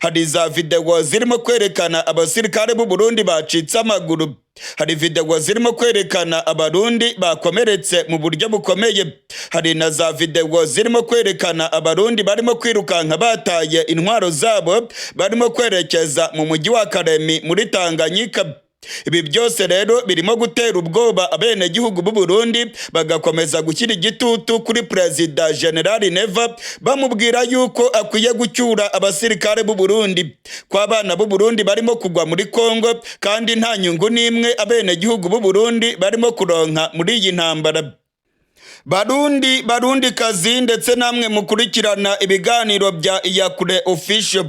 Hari za videwo zirimo kwerekana abasirikare b'u Burundi bacitse amaguru. Hari videwo zirimo kwerekana Abarundi bakomeretse mu buryo bukomeye. Hari na za videwo zirimo kwerekana Abarundi barimo kwirukanka bataye intwaro zabo, barimo kwerekeza mu mujyi wa Karemi muri Tanganyika. Ibi byose rero birimo gutera ubwoba abenegihugu b'u Burundi, bagakomeza gushyira igitutu kuri Perezida General Neva, bamubwira yuko akwiye gucyura abasirikare b'u Burundi, ko abana b'u Burundi barimo kugwa muri Kongo kandi nta nyungu n'imwe abenegihugu b'u Burundi barimo kuronka muri iyi ntambara. Barundi, Barundi kazi, ndetse namwe mukurikirana ibiganiro bya Iyakure Official,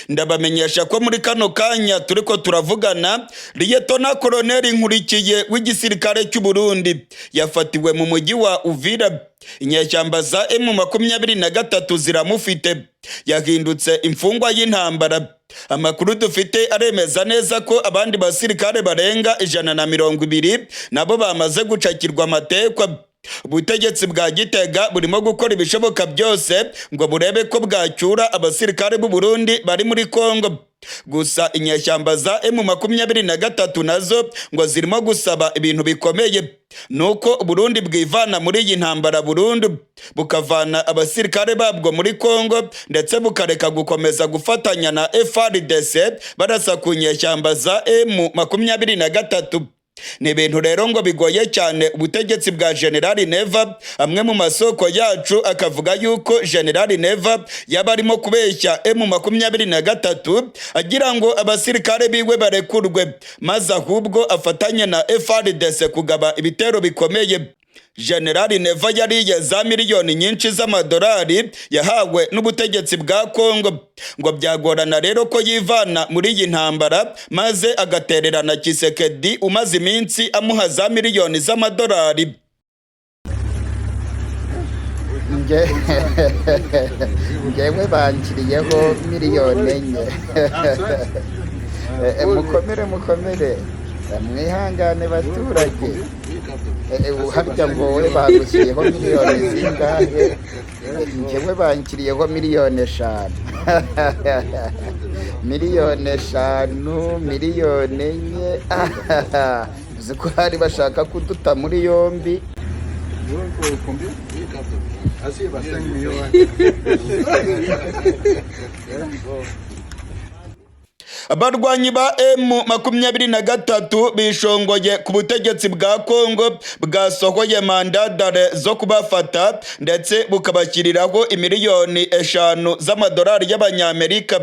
ndabamenyesha ko muri kano kanya turiko turavugana, Liyetona Koloneli Nkurikiye w'igisirikare cy'u Burundi yafatiwe mu mujyi wa Uvira. Inyeshyamba za M23 ziramufite, yahindutse imfungwa y'intambara. Amakuru dufite aremeza neza ko abandi basirikare barenga 120 nabo bamaze gucakirwa amatekwa. Ubutegetsi bwa Gitega burimo gukora ibishoboka byose ngo burebe ko bwacyura abasirikare b'u Burundi bari muri Kongo. Gusa inyeshyamba za M23 nazo ngo zirimo gusaba ibintu bikomeye, nuko Burundi bwivana muri iyi ntambara burundu, bukavana abasirikare babwo muri Kongo, ndetse bukareka gukomeza gufatanya na FARDC barasa ku nyeshyamba za M23. Ni ibintu rero ngo bigoye cyane ubutegetsi bwa General Neva. Amwe mu masoko yacu akavuga yuko General Neva yaba arimo kubeshya M23 agira ngo abasirikare biwe barekurwe, maze ahubwo afatanye na FARDC kugaba ibitero bikomeye. General Neva yariye za miliyoni nyinshi z'amadolari yahawe n'ubutegetsi bwa Kongo. Ngo byagorana rero ko yivana muri iyi ntambara maze agatererana Tshisekedi umaze iminsi amuha za miliyoni z'amadolari. Ngewe bankiriyeho 4 miliyoni. Mukomere, mukomere, mwihangane baturage. Harya ngo wowe bagushyiriyeho miliyoni zingahe? Ngewe bankiriyeho 5 miliyoni, 5 miliyoni, 4 miliyoni. Uzi ko hari bashaka kuduta muri yombi. Combien? Ah si, bah 5 millions. Ouais. Abarwanyi ba M23 bishongoye ku butegetsi bwa Kongo bwasohoye mandat d'arrêt zo kubafata, ndetse bukabashyiriraho 5 miliyoni z'amadolari y'Abanyamerika.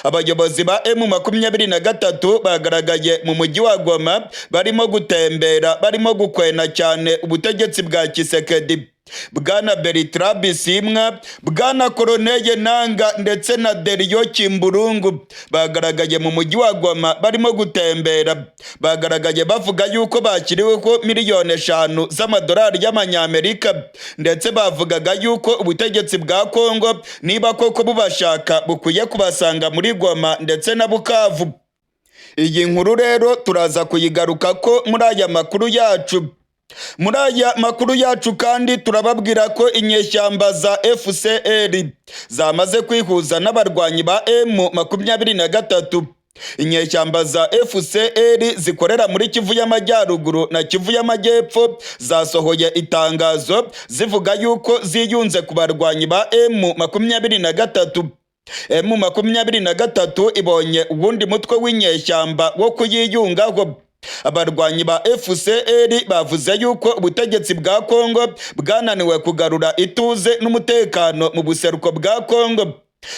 Abayobozi ba M23 bagaragaye mu mujyi wa Goma barimo gutembera, barimo gukwena cyane ubutegetsi bwa Tshisekedi. Bwana Bertrand Bisimwa, Bwana Corneille Nanga ndetse na Delio Kimburungu bagaragaye mu mujyi wa Goma barimo gutembera. Bagaragaye bavuga yuko bakiriweho 5 miliyoni z'amadolari y'Amanyamerika, ndetse bavugaga yuko ubutegetsi bwa Kongo niba koko bubashaka bukwiye kubasanga muri Goma ndetse na Bukavu. Iyi nkuru rero turaza kuyigaruka ko muri aya makuru yacu. Muri aya makuru yacu kandi turababwira ko inyeshyamba za FCR zamaze kwihuza n'abarwanyi ba M23. Inyeshyamba za FCR zikorera muri Kivu y'Amajyaruguru na Kivu y'Amajyepfo zasohoye itangazo zivuga yuko ziyunze ku barwanyi ba M23. M23 ibonye uwundi mutwe w'inyeshyamba wo kuyiyungaho. Abarwanyi ba FCR bavuze yuko ubutegetsi bwa Kongo bwananiwe kugarura ituze n'umutekano mu buseruko bwa Kongo.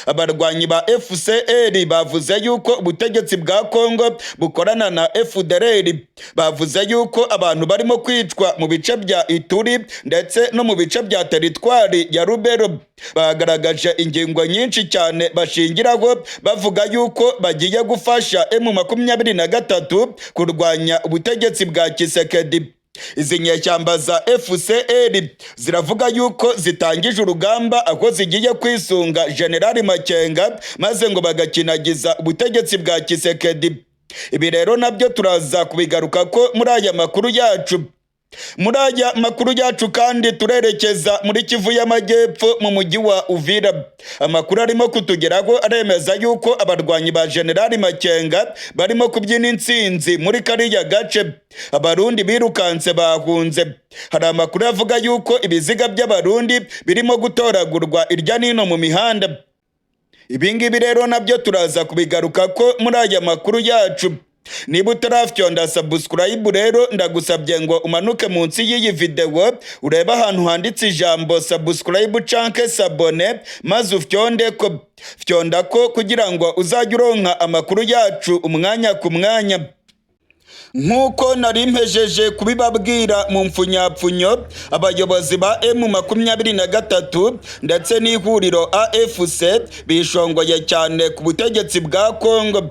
Abarwanyi ba FCR bavuze yuko ubutegetsi bwa Kongo bukorana na FDLR. Bavuze yuko abantu barimo kwicwa mu bice bya Ituri ndetse no mu bice bya teritwari ya Lubero. Bagaragaje ingingo nyinshi cyane bashingiraho bavuga yuko bagiye gufasha M23 kurwanya ubutegetsi bwa Tshisekedi. Izi nyeshyamba za FCR ziravuga yuko zitangije urugamba aho zigiye kwisunga General Makenga, maze ngo bagakinagiza ubutegetsi bwa Tshisekedi. Ibi rero nabyo turaza kubigaruka ko muri aya makuru yacu. Muri aya makuru yacu kandi turerekeza muri Kivu y'Amajyepfo mu mujyi wa Uvira. Amakuru arimo kutugeraho aremeza yuko abarwanyi ba General Makenga barimo kubyina intsinzi muri kariya gace. Abarundi birukanse bahunze. Hari amakuru avuga yuko ibiziga by'Abarundi birimo gutoragurwa irya nino mu mihanda. Ibi ngibi rero nabyo turaza kubigaruka ko muri aya makuru yacu. Niba utarafyonda subscribe rero, ndagusabye ngo umanuke munsi y'iyi video, urebe ahantu handitse ijambo subscribe canke s'abonner, maze ufyonde ko. Fyonda ko kugira ngo uzajye uronka amakuru yacu umwanya ku mwanya. Nk'uko nari mpejeje kubibabwira mu mfunyapfunyo, abayobozi ba M23 ndetse n'ihuriro AFC bishongoye cyane ku butegetsi bwa Kongo.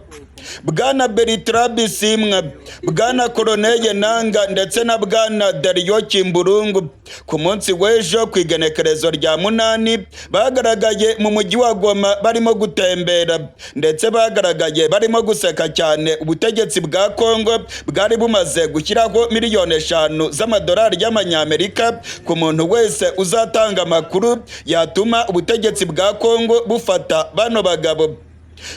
Bwana Bertrand Bisimwa, Bwana Corneille Nanga ndetse na Bwana Dario Kimburungu, ku munsi w'ejo ku igenekerezo rya 8 bagaragaye mu mujyi wa Goma barimo gutembera, ndetse bagaragaye barimo guseka cyane ubutegetsi bwa Kongo bwari bumaze gushyiraho 5 miliyoni z'amadolari y'Amanyamerika ku muntu wese uzatanga amakuru yatuma ubutegetsi bwa Kongo bufata bano bagabo.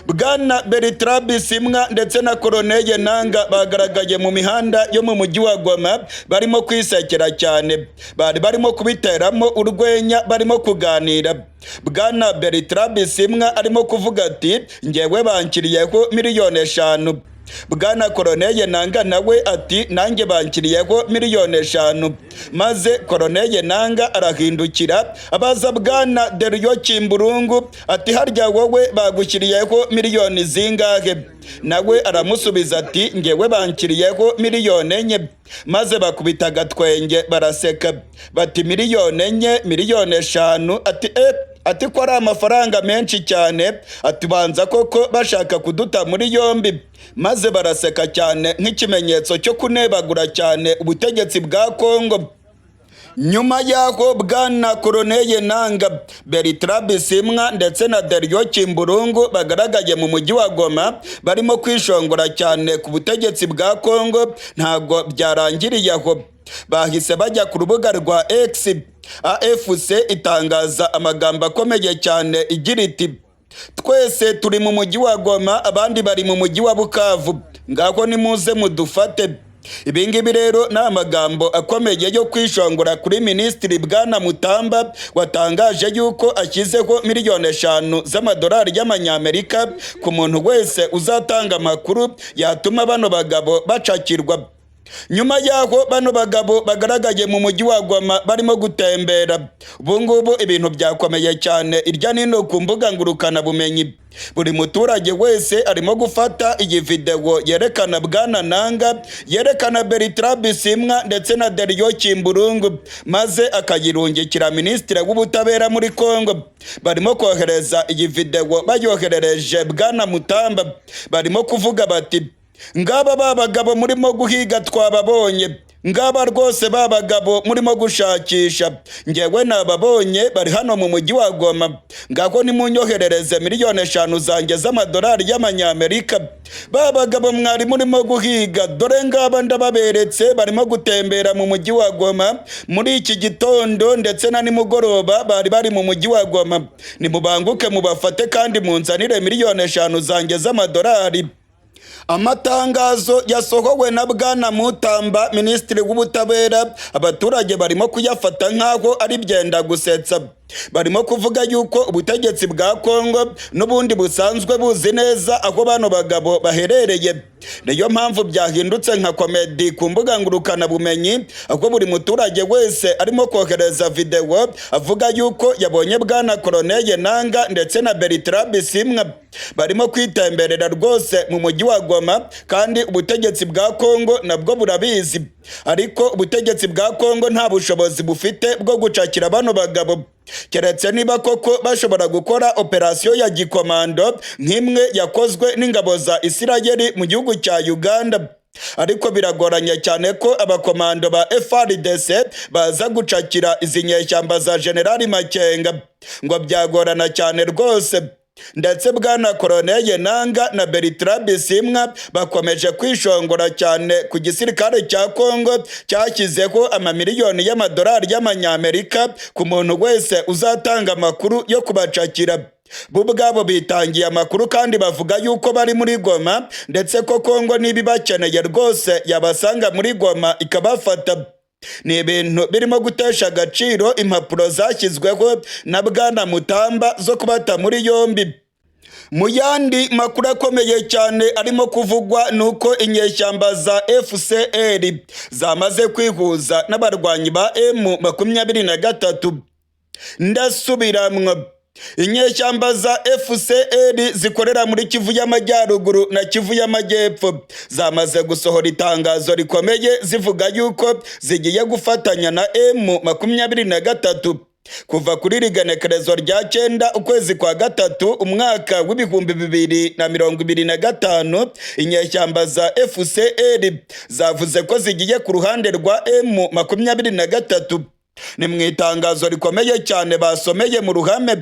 Bwana Bertrand Bisimwa ndetse na Corneille Nanga bagaragaye mu mihanda yo mu mujyi wa Goma barimo kwisekera cyane. Bari barimo kubiteramo urwenya, barimo kuganira. Bwana Bertrand Bisimwa arimo kuvuga ati: "Ngewe bankiriyeho 5 miliyoni." Bwana Corneille Nanga nawe ati: "Nanjye bankiriyeho 5 miliyoni." Maze Corneille Nanga arahindukira abaza Bwana Deriyo Kimburungu ati: "Harya wowe bagushyiriyeho miliyoni zingahe?" Nawe aramusubiza ati: "Ngewe bankiriyeho 4 miliyoni." Maze bakubita agatwenge baraseka, bati: "4 miliyoni, 5 miliyoni." Ati: "Eh," ati, "ko ari amafaranga menshi cyane," ati, "banza koko bashaka kuduta muri yombi." Maze baraseka cyane nk'ikimenyetso cyo kunebagura cyane ubutegetsi bwa Kongo. Nyuma y'aho Bwana Corneille Nanga, Bertrand Bisimwa ndetse na Deriyo Kimburungu bagaragaye mu mujyi wa Goma barimo kwishongora cyane ku butegetsi bwa Kongo, ntabwo byarangiriye aho. Bahise bajya ku rubuga rwa X. AFC itangaza amagambo akomeye cyane igira iti: "Twese turi mu mujyi wa Goma, abandi bari mu mujyi wa Bukavu, ngaho nimuze mudufate." Ibi ngibi rero ni amagambo akomeye yo kwishongora kuri Minisitiri Bwana Mutamba watangaje yuko ashyizeho 5 miliyoni z'amadolari y'Amanyamerika ku muntu wese uzatanga amakuru yatuma bano bagabo bacakirwa. Nyuma y'aho bano bagabo bagaragaye mu mujyi wa Goma barimo gutembera, ubu ngubu ibintu byakomeye cyane irya nino ku mbuga ngurukanabumenyi. Buri muturage wese arimo gufata iyi videwo yerekana Bwana Nanga, yerekana Bertrand Bisimwa ndetse na Deriyo Kimburungu, maze akayirungikira Minisitiri w'Ubutabera muri Kongo. Barimo kohereza iyi videwo, bayoherereje Bwana Mutamba, barimo kuvuga bati: "Ngaba ba bagabo murimo guhiga twababonye, ngaba rwose ba bagabo murimo gushakisha, ngewe nababonye, bari hano mu mujyi wa Goma, ngaho nimunyoherereze 5 miliyoni zanjye z'amadolari y'Amanyamerika. Ba bagabo mwari murimo guhiga, dore ngaba ndababeretse, barimo gutembera mu mujyi wa Goma muri iki gitondo ndetse na nimugoroba bari bari mu mujyi wa Goma. Nimubanguke mubafate kandi munzanire 5 miliyoni zanjye z'amadolari." Amatangazo yasohowe na Bwana Mutamba, Minisitiri w'Ubutabera, abaturage barimo kuyafata nk'aho ari byenda gusetsa. Barimo kuvuga yuko ubutegetsi bwa Kongo n'ubundi busanzwe buzi neza aho bano bagabo baherereye. Niyo mpamvu byahindutse nka comedy ku mbuga ngurukanabumenyi, aho buri muturage wese arimo kohereza videwo avuga yuko yabonye bwana Corneille Nanga ndetse na Bertrand Bisimwa barimo kwitemberera rwose mu mujyi wa Goma, kandi ubutegetsi bwa Kongo nabwo burabizi. Ariko ubutegetsi bwa Kongo nta bushobozi bufite bwo gucakira bano bagabo, keretse niba koko bashobora gukora operasiyo ya gikomando nk'imwe yakozwe n'ingabo za Isirayeli mu gihugu cya Uganda. Ariko biragoranye cyane ko abakomando ba FARDC baza gucakira izi nyeshyamba za Generali Makenga, ngo byagorana cyane rwose. Ndetse bwana Corneille Nanga na Bertrand Bisimwa bakomeje kwishongora cyane ku gisirikare cya Kongo cyashyizeho amamiliyoni y'amadolari y'amanyamerika ku muntu wese uzatanga amakuru yo kubacakira. Bo ubwabo bitangiye amakuru kandi bavuga yuko bari muri Goma, ndetse ko Kongo niba ibakeneye rwose yabasanga muri Goma ikabafata. Ni ibintu birimo gutesha agaciro impapuro zashyizweho na bwana Mutamba zo kubata muri yombi. Mu yandi makuru akomeye cyane arimo kuvugwa ni uko inyeshyamba za FCR zamaze kwihuza n'abarwanyi ba M23. Ndasubiramwo, inyeshyamba za FCR zikorera muri Kivu y'Amajyaruguru na Kivu y'Amajyepfo zamaze gusohora itangazo rikomeye zivuga yuko zigiye gufatanya na M23 kuva kuri rigenekerezo rya 9 ukwezi kwa 3 umwaka w'2025. Inyeshyamba za FCR zavuze ko zigiye ku ruhande rwa M23. Ni mu itangazo rikomeye cyane basomeye mu ruhame.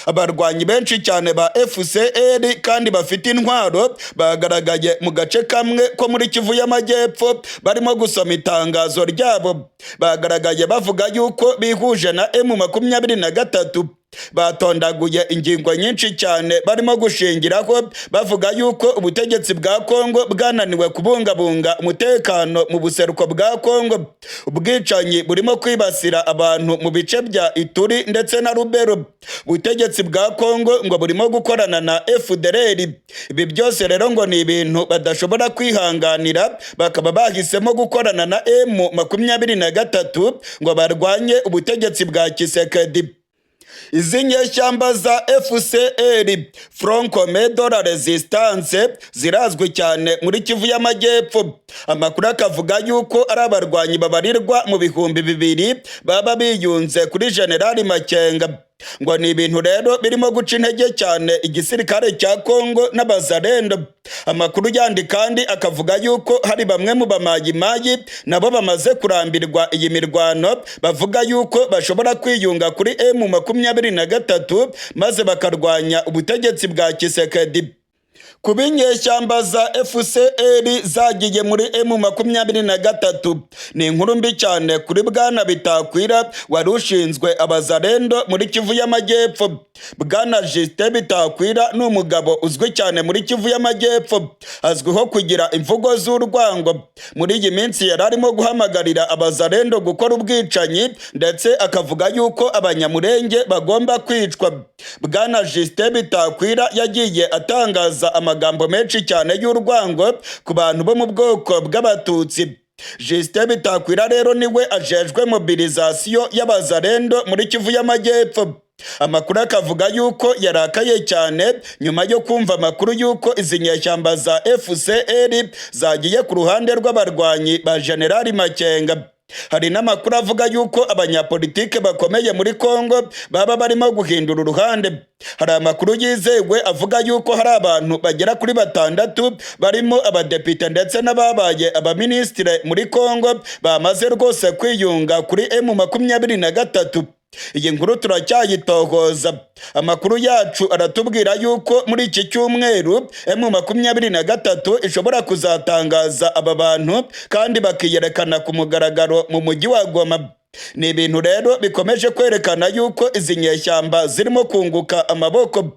Abarwanyi benshi cyane ba FCR kandi bafite intwaro bagaragaye mu gace kamwe ko muri Kivu y'Amajyepfo barimo gusoma itangazo ryabo. Bagaragaye bavuga yuko bihuje na M23. Batondaguye ingingo nyinshi cyane barimo gushingiraho bavuga yuko ubutegetsi bwa Kongo bwananiwe kubungabunga umutekano mu buseruko bwa Kongo, ubwicanyi burimo kwibasira abantu mu bice bya Ituri ndetse na Lubero. Ubutegetsi bwa Kongo ngo burimo gukorana na FDLR. Ibi byose rero ngo ni ibintu badashobora kwihanganira, bakaba bahisemo gukorana na M23 ngo barwanye ubutegetsi bwa Tshisekedi. Izi nyeshyamba za FCR, Front Commun de la Resistance, zirazwi cyane muri Kivu y'Amajyepfo. Amakuru akavuga yuko ari abarwanyi babarirwa mu 2000 baba biyunze kuri Generali Makenga. Ngo ni ibintu rero birimo guca intege cyane igisirikare cya Kongo n'abazarendo. Amakuru yandi kandi akavuga yuko hari bamwe mu bamayimayi nabo bamaze kurambirwa iyi mirwano, bavuga yuko bashobora kwiyunga kuri M23 maze bakarwanya ubutegetsi bwa Tshisekedi. Kuba inyeshyamba za FCR zagiye muri M23 ni inkuru mbi cyane kuri bwana Bitakwira wari ushinzwe abazarendo muri Kivu y'Amajyepfo. Bwana Justin Bitakwira ni umugabo uzwi cyane muri Kivu y'Amajyepfo, azwiho kugira imvugo z'urwango. Muri iyi minsi yari arimo guhamagarira abazarendo gukora ubwicanyi, ndetse akavuga yuko abanyamurenge bagomba kwicwa. Bwana Justin Bitakwira yagiye atangaza amagambo menshi cyane y'urwango ku bantu bo mu bwoko bw'abatutsi. Justin Bitakwira rero niwe ajejwe mobilisation y'abazarendo muri Kivu y'Amajyepfo. Amakuru akavuga yuko yarakaye cyane nyuma yo kumva amakuru yuko izi nyeshyamba za FCR zagiye ku ruhande rw'abarwanyi ba Generali Makenga. Hari n'amakuru avuga yuko abanyapolitike bakomeye muri Kongo baba barimo guhindura uruhande. Hari amakuru yizewe avuga yuko hari abantu bagera kuri 6 barimo abadepite ndetse n'ababaye abaminisitire muri Kongo bamaze rwose kwiyunga kuri M23. Iyi nkuru turacyayitohoza. Amakuru yacu aratubwira yuko muri iki cyumweru M23 ishobora kuzatangaza aba bantu kandi bakiyerekana ku mugaragaro mu mujyi wa Goma. Ni ibintu rero bikomeje kwerekana yuko izi nyeshyamba zirimo kunguka amaboko.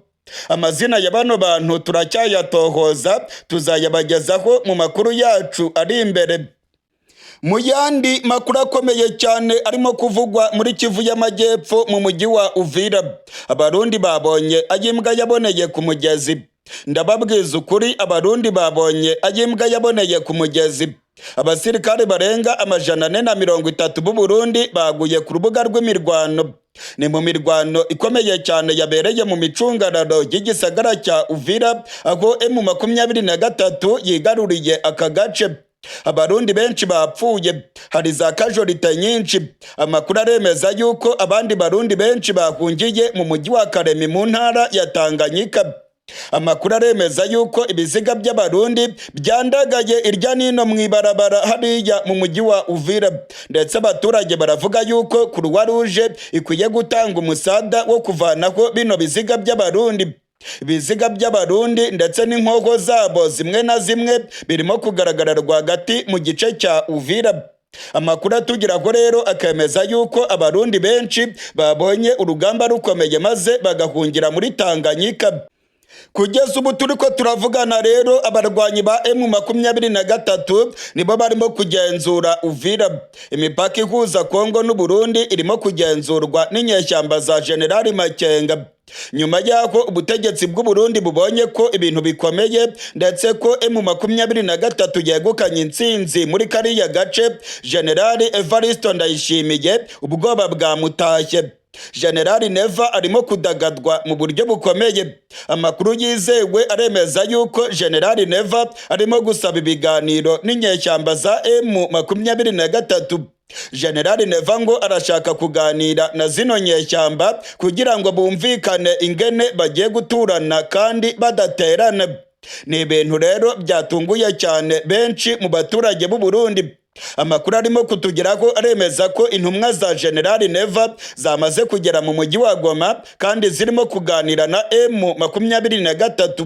Amazina ya bano bantu turacyayatohoza, tuzayabagezaho mu makuru yacu ari imbere. Mu yandi makuru akomeye cyane arimo kuvugwa muri Kivu y'Amajyepfo mu mujyi wa Uvira, abarundi babonye ayimbwa yaboneye ku mugezi. Ndababwiza ukuri, Abarundi babonye ayimbwa yaboneye ku mugezi. Abasirikare barenga 430 b'u Burundi baguye ku rubuga rw'imirwano. Ni mu mirwano ikomeye cyane yabereye mu micungararo y'igisagara cya Uvira, aho M23 yigaruriye aka gace. Abarundi benshi bapfuye, hari za casualties nyinshi. Amakuru aremeza yuko abandi Barundi benshi bahungiye mu mujyi wa Karemi mu ntara ya Tanganyika. Amakuru aremeza yuko ibiziga by'Abarundi byandagaye irya nino mu ibarabara hariya mu mujyi wa Uvira, ndetse abaturage baravuga yuko Croix Rouge ikwiye gutanga umusada wo kuvanaho bino biziga by'Abarundi. Ibiziga by'Abarundi ndetse n'inkoho zabo zimwe na zimwe birimo kugaragara rwagati mu gice cya Uvira. Amakuru atugeraho rero akemeza yuko Abarundi benshi babonye urugamba rukomeye maze bagahungira muri Tanganyika. Kugeza ubu turi ko turavugana rero, abarwanyi ba M23 nibo barimo kugenzura Uvira. Imipaka ihuza Kongo n'Uburundi irimo kugenzurwa n'inyeshyamba za Generali Makenga. Nyuma y'aho ubutegetsi bw'u Burundi bubonye ko ibintu bikomeye, ndetse ko M23 yegukanye intsinzi muri kariya gace, Generali Evaristo Ndayishimiye ubwoba bwamutashye. Generali Neva arimo kudagadwa mu buryo bukomeye. Amakuru yizewe aremeza yuko Generali Neva arimo gusaba ibiganiro n'inyeshyamba za M23. Generali Neva ngo arashaka kuganira na zino nyeshyamba kugira ngo bumvikane ingene bagiye guturana kandi badaterana. Ni ibintu rero byatunguye cyane benshi mu baturage b'u Burundi. Amakuru arimo kutugeraho aremeza ko intumwa za Generali Neva zamaze kugera mu mujyi wa Goma kandi zirimo kuganira na M23.